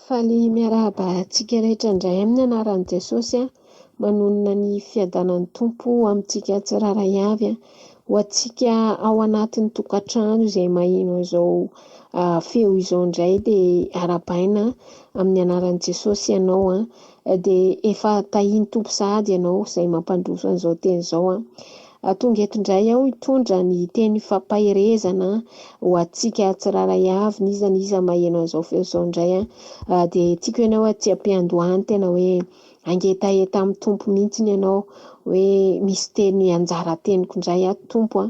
Faly miarahaba antsika rehetra indray amin'ny anaran'i Jesosy aho. Manonona ny fiadanan'ny Tompo amintsika tsirairay avy. Ho antsika ao anatin'ny tokantrano izay maheno an'izao feo izao indray dia arahabaina amin'ny anaran'i Jesosy ianao. Dia efa tahian'ny Tompo sahady ianao izay mampandroso an'izao teny izao. Tonga eto indray aho hitondra ny teny fampaherezana ho antsika tsirairay avy, n'iza n'iza maheno an'izao feo izao indray. Dia tiako ianao aty am-piandohany tena hoe hangetaheta amin'ny Tompo mihitsy ianao hoe misy teny anjara teniko indray ato Tompo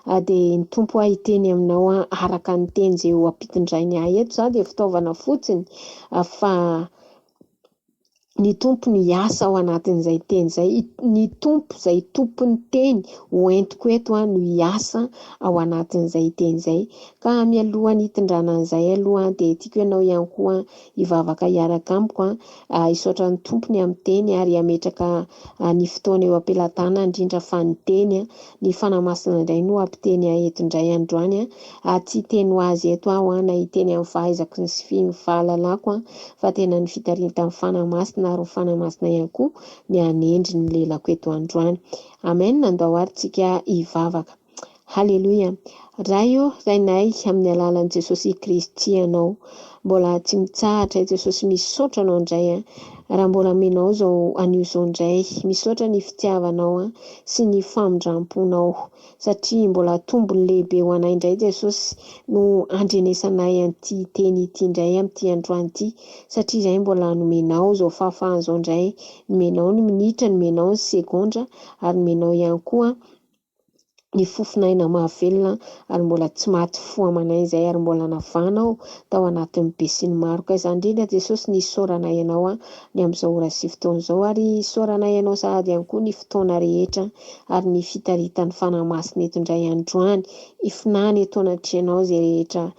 a. Dia ny Tompo hiteny aminao araka ny teny izay ho ampitondrainy ahy eto. Izaho dia fitaovana fotsiny fa Ny Tompo no hiasa ao anatin'izay teny izay. Ny Tompo izay tompon'ny teny ho entiko eto no hiasa ao anatin'izay teny izay. Ka mialohan'ny hitondrana an'izay aloha dia tiako ianao ihany koa hivavaka hiaraka amiko, hisaotra ny Tompo ny amin'ny teny ary hametraka ny fotoana eo am-pelatanana indrindra fa ny teny. Ny Fanahy Masina indray no hampiteny ahy eto indray androany. Tsy hiteny ho azy eto aho na hiteny amin'ny fahaizako sy ny fahalalako fa tena ny fitarihan'ny Fanahy Masina ary ny Fanahy Masina ihany koa ny hanendry ny lelako eto androany. Amen, andao ary tsika hivavaka. Haleloia. Ray ô, Rainay, amin'ny alalan'i Jesosy Kristy Ianao. Mbola tsy mitsahatra i Jesosy misaotra Anao indray an. Raha mbola amenao izao anio izao indray. Misaotra ny fitiavanao an sy ny famindram-ponao. Satria mbola tombony lehibe ho anay indray Jesosy no andrenesanay an'ity teny ity indray amin'ity androany ity. Satria izay mbola nomenao izao fahafahana izao indray. Nomenao ny minitra, nomenao ny segondra ary nomenao ihany koa ny fofon'aina mahavelona ary mbola tsy maty fo aman'aina izay ary mbola navanao tao anatin'ny besinimaro. Ka izany indrindra Jesosy ny isaoranay Anao ny amin'izao ora sy fotoana izao ary isaoranay Anao sahady ihany koa ny fotoana rehetra ary ny fitaritan'ny Fanahy Masina eto indray androany hifinany eto anatrehanao izay rehetra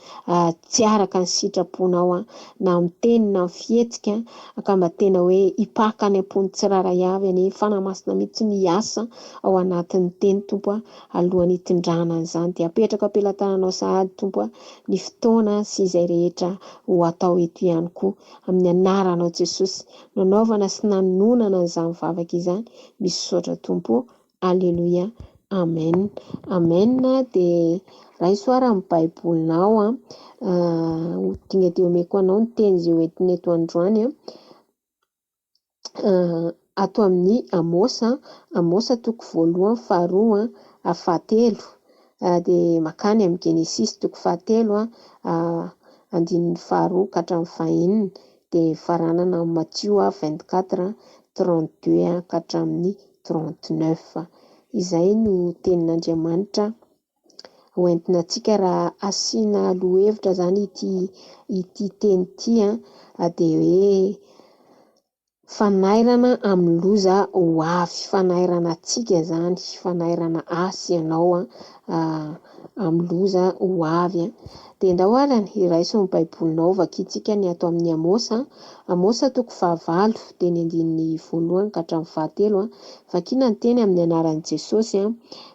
tsy araka ny sitraponao na amin'ny teny na amin'ny fihetsika ka mba tena hoe hipaka any am-pon'ny tsirairay avy anie Fanahy Masina mihitsy ny hiasa ao anatin'ny teny Tompo a, alohan'ny hitondrana an'izany dia apetrako am-pelatananao sahady Tompo a, ny fotoana sy izay rehetra ho atao eto ihany koa amin'ny anaranao Jesosy nanaovana sy nanononana an'izany vavaka izany, misaotra Tompo o, Aleloia, Amen, Amen dia raiso ara ny baibolinao a, ho dinga dia omeko anao ny teny izay hoentina eto androany a. Ato amin'ny Amosa, Amosa toko voalohany, faharoa, fahatelo, dia mankany amin'ny Genesisy toko fahatelo, andininy faharoa ka hatramin'ny fahenina, dia faranana amin'ny Matio 24, 32 ka hatramin'ny 39. Izay no tenin'Andriamanitra ho entina antsika raha asiana lohahevitra izany ity ity teny ity dia hoe fanairana amin'ny loza ho avy, fanairana antsika izany, fanairana ahy sy ianao amin'ny loza ho avy. Dia ndao ary raiso ny baibolinao vakintsika ny ato amin'ny Amosa, Amosa toko fahavalo dia ny andininy voalohany ka hatramin'ny fahatelo. Vakina ny teny amin'ny anaran'i Jesosy.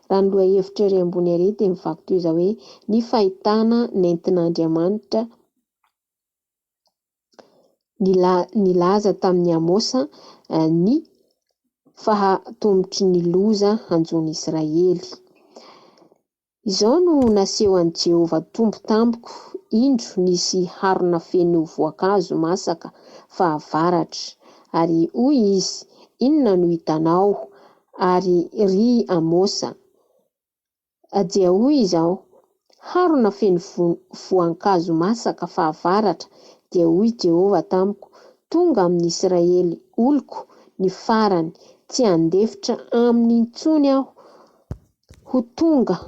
Raha ny lohahevitra ery ambony ery dia mivaky toy izao hoe ny fahitana nentin'Andriamanitra nilaza tamin'i Amosa ny fahatomotry ny loza hanjo ny Israely. Izao no nasehon'i Jehovah Tompo tamiko, Indro nisy harona feno voankazo masaka fahavaratra. Ary hoy izy, Inona no hitanao, ary ry Amosa? Dia hoy izaho, Harona feno voankazo masaka fahavaratra. Dia hoy Jehovah tamiko, Tonga amin'i Israely oloko ny farany, tsy handefitra aminy intsony aho. Ho tonga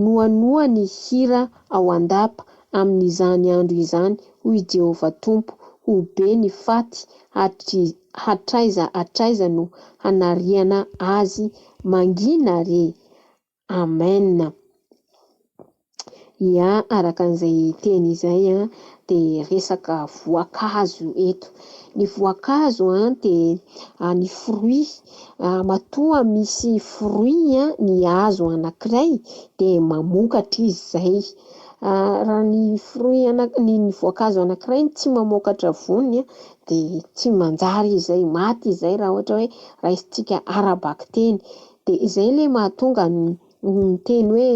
noanoa ny hira ao an-dapa amin'izany andro izany, hoy Jehovah Tompo, ho be ny faty hatraiza hatraiza no hanariana azy mangina re! Amen. Ia, araka an'izay teny izay dia resaka voankazo eto. Ny voankazo dia ny fruit, matoa misy fruit ny hazo anankiray dia mamokatra izy izay. Raha ny fruit ana-, ny voankazo anankiray no tsy mamokatra voany dia tsy manjary izy izay, maty izy izay raha ohatra hoe raisintsika ara-bakiteny. Dia izay ilay mahatonga ny miteny hoe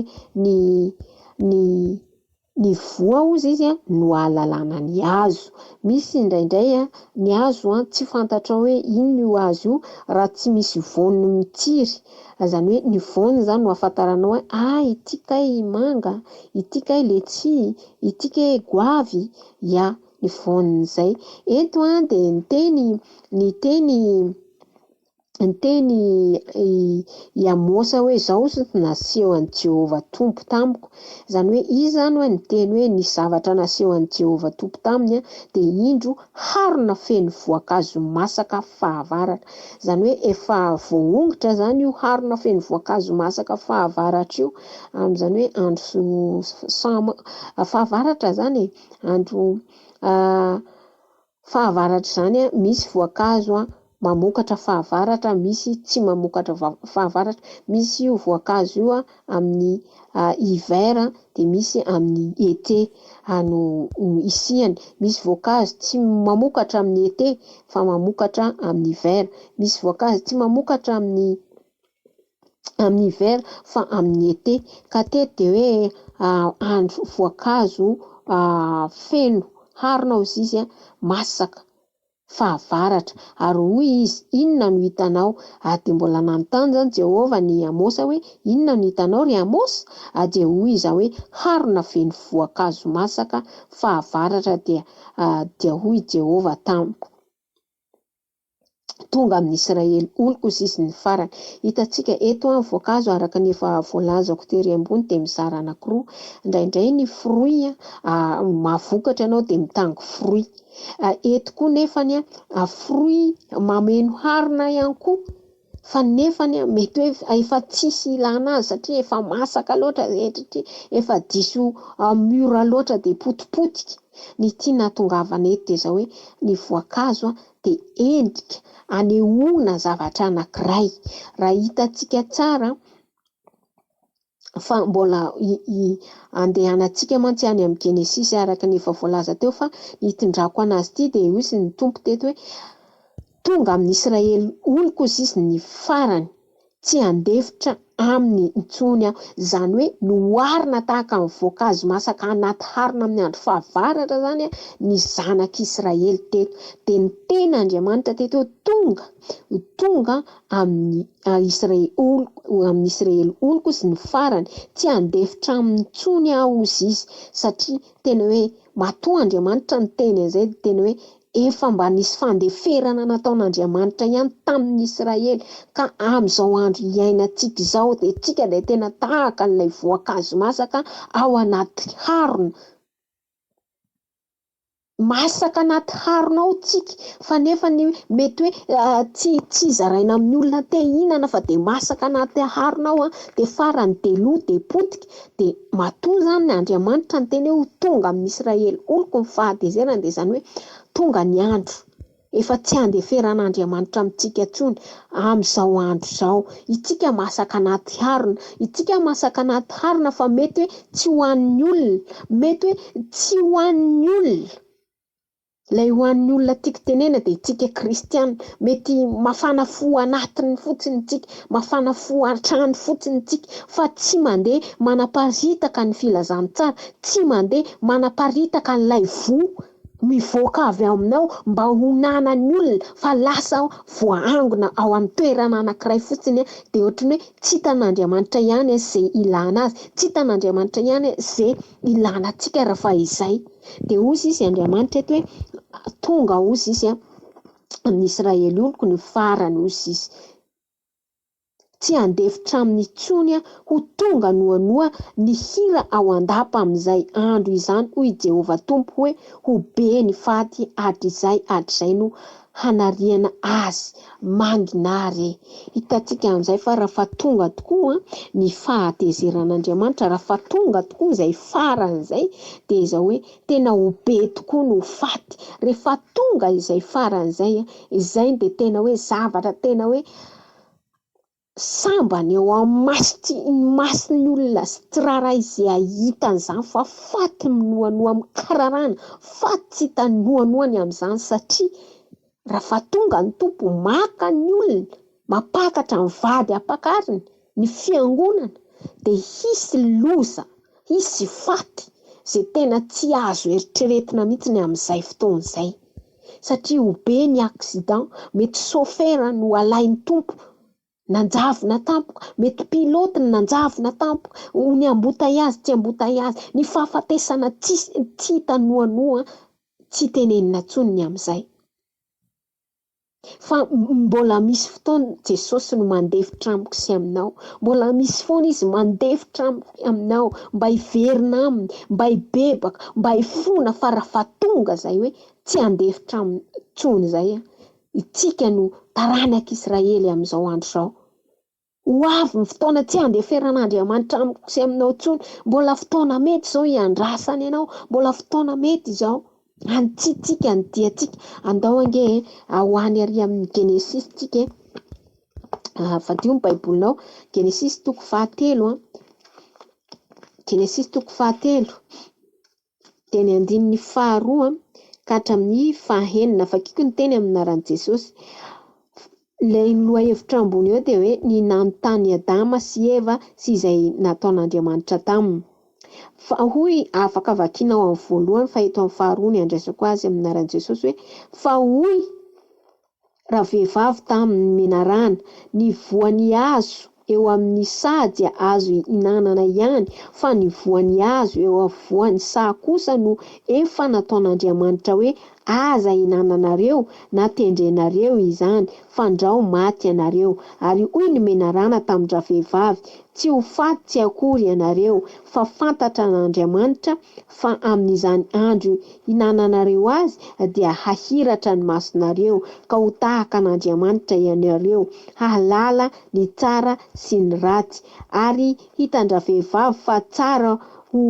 ny ny ny voa hozy izy no ahalalana ny hazo. Misy indraindray ny hazo tsy fantatrao hoe inona io hazo io raha tsy misy voany mitsiry. Izany hoe ny voany izany no ahafantaranao hoe ah ity kay manga, ity kay letchi, ity kay goavy. Ya, ny voan'izay. Eto dia niteny niteny Niteny i Amosa hoe, Izao no nasehon'i Jehovah Tompo tamiko. Izany hoe izy izany hoe niteny hoe nisy zavatra nasehon'i Jehovah Tompo taminy, dia indro harona feno voankazo masaka fahavaratra. Izany hoe efa voaongotra izany io harona feno voankazo masaka fahavaratra io, amin'izany hoe andro samy fahavaratra izany e, andro Fahavaratra izany misy voankazo mamokatra fahavaratra, misy tsy mamokatra fahavaratra. Misy io voankazo io amin'ny hiver dia misy amin'ny été no isiany. Misy voankazo tsy mamokatra amin'ny été fa mamokatra amin'ny hiver. Misy voankazo tsy mamokatra amin'ny amin'ny hiver fa amin'ny été. Ka teto dia hoe andro voankazo feno harona hozy izy masaka fahavaratra. Ary hoy izy, inona no hitanao? Ary dia mbola nanontany izany Jehovah an'i Amosa hoe, inona no hitanao ry Amosa? Ary dia hoy izy hoe, harona feno voankazo masaka fahavaratra. Dia dia hoy Jehovah tamiko. Tonga amin'i Israely oloko sisa ny farany. Hitantsika eto ny voankazo araka ny efa voalazako tery ambony dia mizara anankiroa. Indraindray ny fruit mahavokatra ianao dia mitango fruit. Eto koa nefany fruit mameno harona ihany koa fa nefany mety hoe efa tsisy ilana azy satria efa masaka loatra satria efa diso mûr loatra dia potipotika. Ny tiana hahatongavana eto dia izao hoe ny voankazo dia endrika anehoana zavatra anankiray. Raha hitantsika tsara fa mbola andehanantsika mantsy any amin'ny Genesisy araka ny efa voalaza teo fa ny hitondrako an'azy ity dia hoy ny Tompo teto hoe tonga amin'i Israely oloko izy ny farany. Tsy handefitra aminy intsony aho. Izany hoe noharina tahaka ny voankazo masaka anaty harona amin'ny andro fahavaratra izany ny zanak'Israely teto. Dia niteny Andriamanitra teto hoe tonga, ho tonga amin'ny Israely oloko, amin'ny Israely oloko izy ny farany. Tsy handefitra aminy intsony aho hozy izy. Satria tena hoe matoa Andriamanitra niteny an'izay dia tena hoe Efa mba nisy fandeferana nataon'Andriamanitra ihany tamin'ny Israely, ka amin'izao andro iainantsika izao dia tsika dia tena tahaka an'ilay voankazo masaka ao anaty harona. Masaka anaty harona ao tsika, fa nefa ny mety hoe tsy tsy zaraina amin'ny olona te hihinana fa dia masaka anaty harona ao, dia farany dia lo dia potika. Dia matoa izany Andriamanitra niteny hoe ho tonga amin'i Israely oloko ny fahatezerany dia izany hoe tonga ny andro efa tsy andeferan'Andriamanitra amintsika intsony amin'izao andro izao. Itsika masaka anaty harona, itsika masaka anaty harona fa mety hoe tsy ho an'ny olona, mety hoe tsy ho an'ny olona. Ilay ho an'ny olona tiako tenena dia itsika kristiana. Mety mafana fo anatiny fotsiny tsika, mafana fo hatrany fotsiny tsika fa tsy mandeha manaparitaka ny filazantsara, tsy mandeha manaparitaka an'ilay voa mivoaka avy ao aminao mba honanan'ny olona fa lasa voaangona ao amin'ny toerana anankiray fotsiny dia ohatran'ny hoe tsy hitan'Andriamanitra ihany izay ilana azy, tsy hitan'Andriamanitra ihany izay ilana antsika raha fa izay. Dia hozy izy Andriamanitra eto hoe tonga hozy izy amin'ny Israely oloko ny farany hozy izy. Tsy handefitra aminy intsony aho, ho tonga noanoa ny hira ao an-dapa amin'izay andro izany hoy Jehovah Tompo hoe ho be ny faty hatrizay hatrizay no hanariana azy. Mangina re! Hitantsika amin'izay fa raha tonga tokoa ny fahatezeran'Andriamanitra, raha tonga tokoa izay farany izay, dia izao hoe tena ho be tokoa no ho faty. Rehefa tonga izay farany izay, izay dia tena hoe zavatra tena hoe. Sambany eo amin'ny masontsy mason'ny olona sy tsirairay izay hahita an'izany fa faty minoanoa mikararana, faty tsy hita noanoa ny amin'izany satria raha tonga ny Tompo maka ny olona, mampakatra ny vady ampakariny, ny fiangonana, dia hisy loza, hisy faty izay tena tsy azo eritreretina mihitsy ny amin'izay fotoana izay. Satria ho be ny accident, mety chauffeur no alain'ny Tompo nanjavona tampoka, mety pilote no nanjavona tampoka, ho ny embouteillage tsy embouteillage, ny fahafatesana tsisy tsy hita noanoa, tsy tenenina intsony ny amin'izay. Fa mbola misy fotoana Jesosy no mandefitra amiko sy aminao, mbola misy foana Izy mandefitra amiko aminao mba hiverina aminy, mba hibebaka, mba hifona fa raha tonga izay hoe tsy handefitra aminy intsony izay an, itsika no taranak'Israely amin'izao andro izao. Ho avy ny fotoana tsy handeferan'Andriamanitra amiko sy aminao intsony. Mbola fotoana mety izao hiandrasany anao. Mbola fotoana mety izao hanitsitsika ny diantsika. Andao ange e, ho any ary amin'ny Genesisy tsika e. Fadio ny Baibolinao. Genesisy toko fahatelo. Genesisy toko fahatelo. Dia ny andininy faharoa ka hatramin'ny fahenina. Vakiko ny teny amin'ny anaran'i Jesosy. Ilay lohahevitra ambony eo dia hoe ny nanontany Adama sy Eva sy izay nataon'Andriamanitra taminy. Fa hoy afaka vakiana ao amin'ny voalohany fa eto amin'ny faharoa ny andraisako azy amin'ny anaran'i Jesosy hoe fa hoy ravehivavy tamin'ny menarana, ny voan'ny hazo eo amin'ny saha dia azo ihinanana ihany, fa ny voan'ny hazo eo afovoan'ny saha kosa no efa nataon'Andriamanitra hoe aza ihinananareo na tendrenareo izany, fandrao maty ianareo. Ary hoy ny menarana tamin-dravehivavy, Tsy ho faty tsy akory ianareo, fa fantatran'Andriamanitra fa amin'izany andro hinananareo azy dia hahiratra ny masonareo, ka ho tahaka an'Andriamanitra ianareo, hahalala ny tsara sy ny ratsy. Ary hitan-dravehivavy fa tsara ho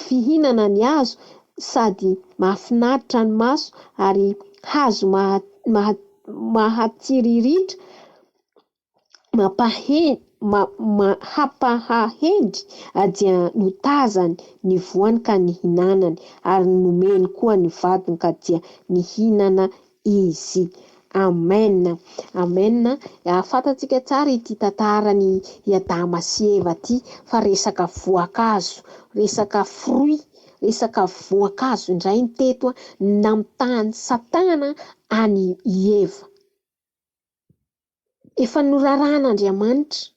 fihinana ny hazo, sady mahafinaritra ny maso, ary hazo mahatsiriritra, Mampahahendry dia notazany ny voany ka nihinanany, ary nomeny koa ny vadiny ka dia nihinana izy. Amen. Amen. Fantatsika tsara ity tantaran'i Adama sy Eva ity fa resaka voankazo, resaka fruit, resaka voankazo indray ny teto namitahan'i Satana an'i Eva. Efa norarahan'Andriamanitra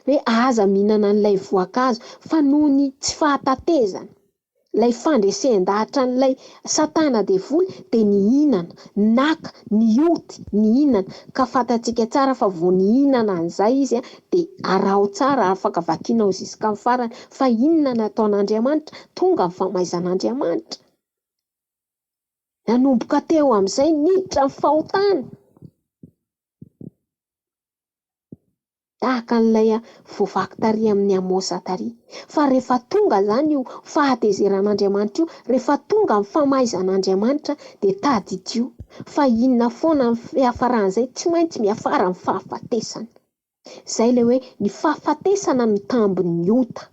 hoe aza mihinana an'ilay voankazo fa noho ny tsy fahatatezana, ilay fandresen-dahatra an'ilay Satana devoly dia nihinana, naka, nioty, nihinana. Ka fantatsika tsara fa vao nihinana an'izay izy dia araho tsara, afaka vakianao ziskamin'ny farany fa inona nataon'Andriamanitra? Tonga ny famaizan'Andriamanitra. Nanomboka teo amin'izay niditra ny fahotana. Tahaka an'ilay voavaky tary amin'ny Amosa tary. Fa rehefa tonga izany io fahatezeran'Andriamanitra io, rehefa tonga ny famaizan'Andriamanitra dia tadidio fa inona foana ny fiafaran'izay, tsy maintsy miafara amin'ny fahafatesana. Izay ilay hoe ny fahafatesana no tambin'ny ota.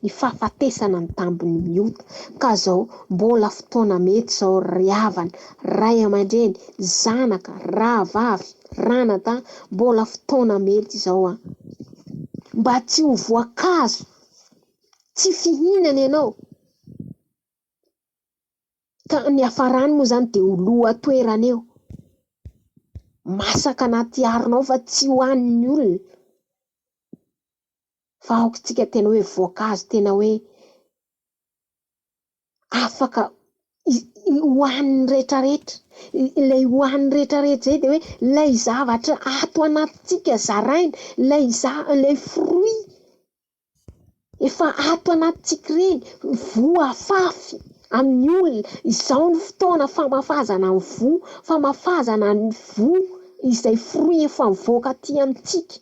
Ny fahafatesana no tambin'ny ota. Ka zao, mbola fotoana mety izao ry havana, ray aman-dreny, zanaka, rahavavy, ranadahy, mbola fotoana mety izao an. Mba tsy ho voankazo tsy fihinana ianao. Ka ny hafarany moa izany dia ho lohatoerana eo. Masaka anaty harona ao fa tsy hohanin'ny olona. Fa aoka isika tena hoe voankazo tena hoe afaka hohanin'ny rehetrarehetra. Ilay hohanin'ny rehetrarehetra izay dia hoe ilay zavatra ato anatintsika zaraina, ilay ilay fruit Efa ato anatintsika ireny, voa afafy amin'ny olona. Izao no fotoana famafazana ny voa, famafazana ny voa izay fruit efa mivoaka aty amintsika.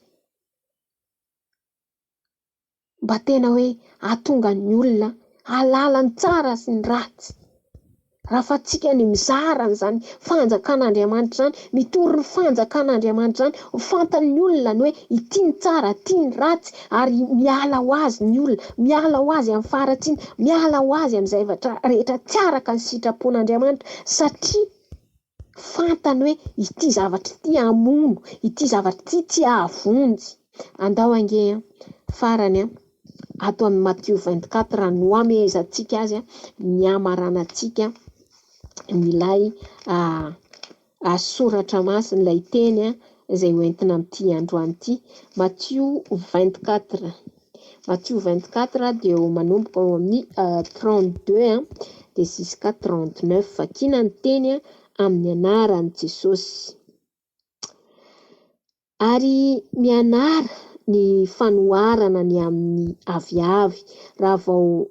Mba tena hoe hahatonga ny olona hahalala ny tsara sy ny ratsy. Raha fa tsika ny mizara an'izany fanjakan'Andriamanitra izany, mitory ny fanjakan'Andriamanitra izany, ho fantan'ny olona ny hoe ity ny tsara, ity ny ratsy, ary miala ho azy ny olona, miala ho azy amin'ny faharatsiana, miala ho azy amin'ny zavatra rehetra tsy araka ny sitrapon'Andriamanitra, satria fantany hoe ity zavatra ity hamono, ity zavatra ity tsy hahavonjy. Andao ange an, farany an, ato amin'ny Matio 24 no hamehezantsika azy, ny hamaranantsika ilay soratra masina, ilay teny izay hoentina amin'ity androany ity. Matio 24. Matio 24 dia eo manomboka eo amin'ny 32 dia jusqu'à 39. Vakina ny teny amin'ny anaran'i Jesosy. Ary mianara ny fanoharana ny amin'ny aviavy raha vao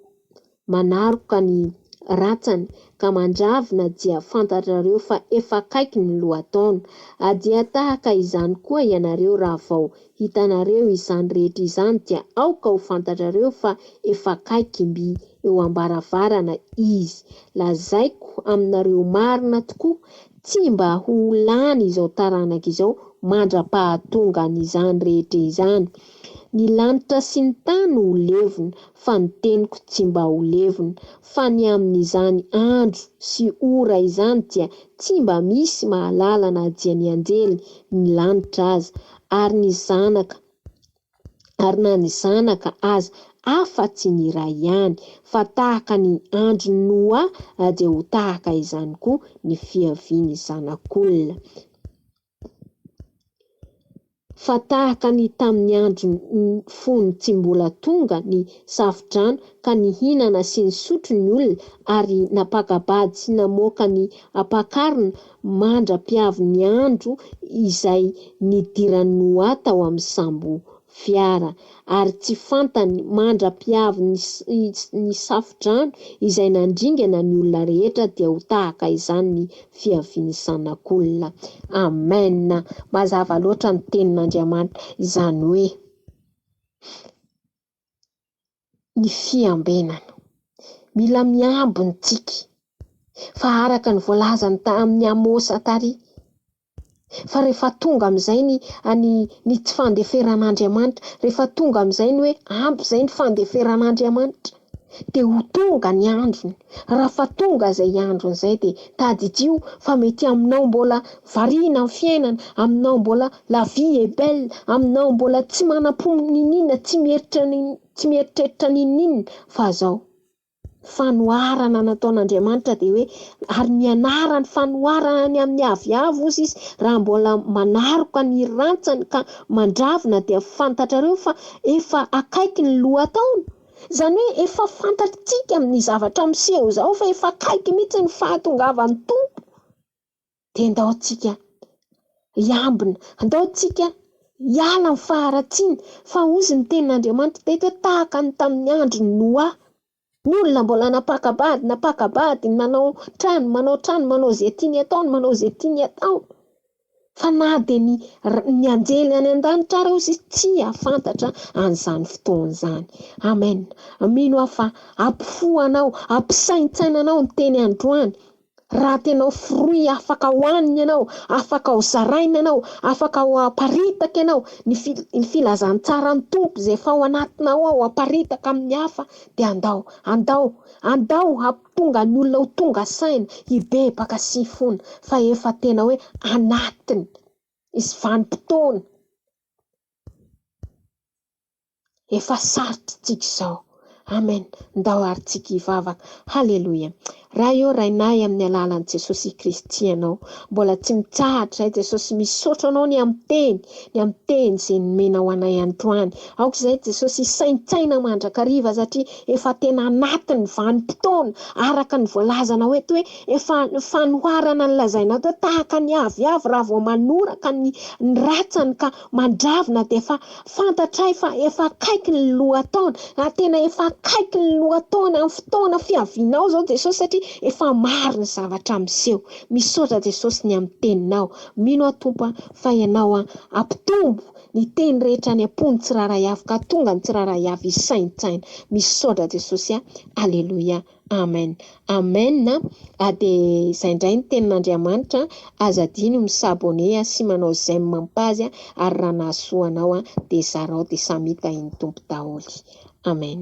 manaroka ny ratsany ka mandravina dia fantatrareo fa efa akaiky ny lohataona. Ary dia tahaka izany koa ianareo raha vao hitanareo izany rehetra izany dia aoka ho fantatrareo fa efa akaiky mby eo am-baravarana izy. Lazaiko aminareo marina tokoa, tsy mba ho lany izao taranaka izao mandra-pahatongan'izany rehetra izany. Ny lanitra sy ny tany ho levona, fa ny teniko tsy mba ho levona. Fa ny amin'izany andro sy ora izany dia tsy mba misy mahalala na dia ny anjely ny lanitra aza, ary ny zanaka, ary na ny zanaka aza, afa-tsy ny Ray ihany. Fa tahaka ny andron'i Noa dia ho tahaka izany koa ny fiavian'ny Zanak'olona. Fa tahaka ny tamin'ny andro fony tsy mbola tonga ny safo-drano ka nihinana sy nisotro ny olona ary nampaka-bady sy namoaka ny ampakarina mandra-piavin'ny andro izay nidiran'i Noa tao amin'ny sambo fiara, ary tsy fantany mandra-piavin'ny ny safo-drano izay nandringana ny olona rehetra dia ho tahaka izany ny fiavian'ny Zanak'olona. Amen. Mazava loatra ny tenin'Andriamanitra, izany hoe ny fiambenana. Mila miambina tsika, fa araka ny voalazany tamin'ny Amosa tary, fa rehefa tonga amin'izay ny ny ny tsy fandeferan'Andriamanitra, rehefa tonga amin'izay ny hoe ampy izay ny fandeferan'Andriamanitra, dia ho tonga ny androny. Raha fa tonga izay androny izay dia tadidio fa mety aminao mbola variana ny fiainana, aminao mbola la vie est belle, aminao mbola tsy manam-po niniana, tsy mieritreritra tsy mieritreritra niniana, fa zao. Fanoharana nataon'Andriamanitra dia hoe ary mianara ny fanoharana ny amin'ny aviavy hozy izy raha mbola manaroka ny rantsany ka mandravina dia fantatrareo fa efa akaiky ny lohataona. Izany hoe efa fantatsika amin'ny zavatra miseho izao fa efa akaiky mihitsy ny fahatongavan'ny Tompo. Dia ndao tsika hiambina, andao tsika hiala amin'ny faharatsiana fa hozy ny tenin'Andriamanitra teto hoe tahaka ny tamin'ny andron'i Noa. Ny olona mbola nampaka-bady, nampaka-bady, nanao trano, manao trano, manao izay tiany atao, manao izay tiany atao. Fa na dia ny ny anjely any an-danitra ary hozy izy tsy hahafantatra an'izany fotoana izany. Amen. Mino aho fa hampifoha anao, hampisaintsaina anao ny teny androany. Raha tena ho fruit afaka hohanina ianao, afaka ho zaraina ianao, afaka ho aparitaka ianao, ny fi ny filazantsaran'ny Tompo izay efa ao anatinao ao aparitaka amin'ny hafa dia andao, andao, andao hampitonga ny olona ho tonga saina, hibebaka sy hifona fa efa tena hoe anatiny izy vanim-potoana. Efa sarotra tsika izao. Amen. Ndao ary tsika hivavaka. Haleloia. Ray ô Rainay amin'ny alalan'i Jesosy Kristy Ianao. Mbola tsy mitsahatra izay Jesosy misaotra Anao ny amin'ny teny, ny amin'ny teny izay nomenao anay androany. Aoka izay Jesosy hisaintsaina mandrakariva satria efa tena anatin'ny vanim-potoana araka ny voalazanao eto hoe efa fanoharana ny lazainao teo tahaka ny aviavy raha vao manoraka ny ny ratsany ka mandravina dia efa Fantatray fa efa akaiky ny lohataona, ary tena efa akaiky ny lohataona amin'ny fotoana fiavianao izao Jesosy satria efa maro ny zavatra miseho. Misaotra Jesosy ny amin'ny teninao. Mino aho Tompo a fa Ianao a hampitombo. ny teny rehetra any am-pon'ny tsirairay avy ka tonga ny tsirairay avy hisaintsaina. Misaotra Jesosy a. Aleloia. Amen. Amen a. Dia izay indray ny tenin'Andriamanitra. Aza adino mi s'abonner sy manao j'aime am page ary raha nahasoa anao dia zarao dia samia tahin'ny Tompo daholo. Amen.